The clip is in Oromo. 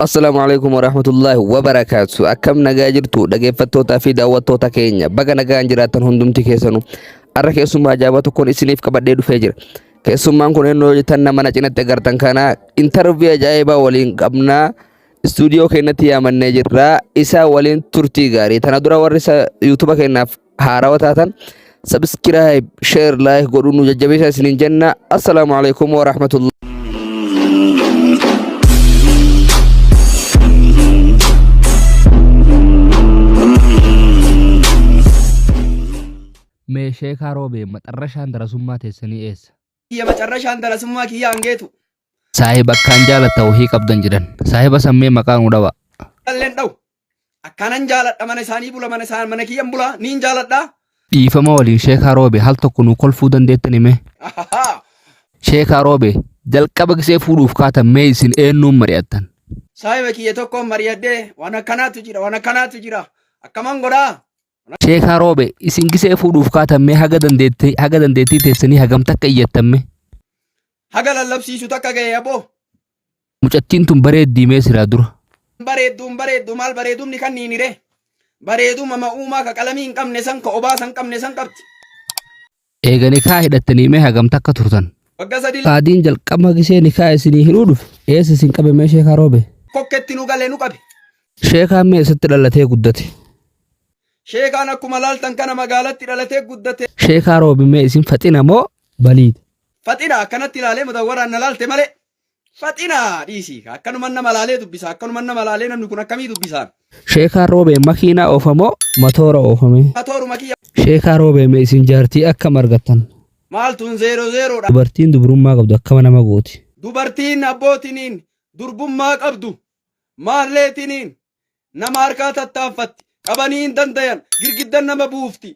Assalaamu alaikum warahmatullaahi wabarakaatu. Akkam nagaa jirtu dhaggeeffattootaa fi daawwattoota keenya baga nagaan jiraattan hundumti keessanuu. Har'a keessummaa ajaa'ibaa tokkoon isiniif qabadhee dhufee jira. Keessummaan kun eenyu yoo jettan nama na cinatti agartan kana intarvii ajaa'ibaa waliin qabnaa. Istuudiyoo keenyatti yaamannee jirra. Isa waliin turtii gaarii. Tana dura warri isa yuutuuba keenyaaf haarawa taatan subscribe, share, like godhuun nu jajjabeessaa isiniin jenna. Assalaamu alaikum warahmatullahi. Mee sheekaa roobee maxarrashaan darasummaa teessanii eessa? Kiyya macarrashaan darasummaa kiyya hangeetu. Saahiba akkaan jaalatta wahii qabdan jedhan. Saahiba san mee maqaa nuu dhawa. Illeen dhawu. Akkaanan jaaladha mana isaanii bula mana isaan mana kiyyan bula niin jaaladha. Dhiifama waliin sheekaa roobe hal tokko nuu kolfuu dandeettani mee? Ahahaa. Sheekaa roobe jalqaba gisee fuudhuuf kaatan mee isin eennuun mari'attan? Saahiba kiyya tokkoon mari'adhee waan akkanaatu jira waan akkanaatu jira akkaman godhaa? Sheekaa Roobe, isin gisee fuudhuuf kaatan mee haga dandeettii haga dandeettii teessanii hagam takka iyyattan mee? Haga lallabsiisu takka gahe aboo. Mucattiin tun bareeddii mee silaa dura? Bareeddu hin bareeddu maal bareedumni kanniini ree? Bareeduma ma uumaa ka qalamii hin qabne san ka obaasa hin qabne san qabdi. Eega nikaa hidhattanii mee hagam takka turtan? Wagga sadi. Qaadiin jalqaba gisee nikaa isinii hidhuu dhufe eessa isin qabe mee Sheekaa Roobe? Kokketti nu gale nu qabe. Sheekaan mee eessatti dhalatee guddate? Sheekaan akkuma laaltan kana magaalatti dhalatee guddate. Sheekaa Roobe mee isin faxina moo baliida? Faxina akkanatti ilaalee mudawwaraan na laalte malee. Faxina dhiisi akkanuman nama laalee dubbisa akkanuman nama laalee namni kun akkamii dubbisaan. Sheekaa Roobee makiinaa oofa moo matoora oofa mee? Matooruma kiyya. Sheekaa Roobee mee isin jaartii akkam argattan? Maal tun zeeroo zeeroodha. Dubartiin dubrummaa qabdu akkama nama gooti? Dubartiin abbootiniin durbummaa qabdu maalleetiniin nama harkaa tattaanfatti qabanii hin dandayan girgiddan nama buufti.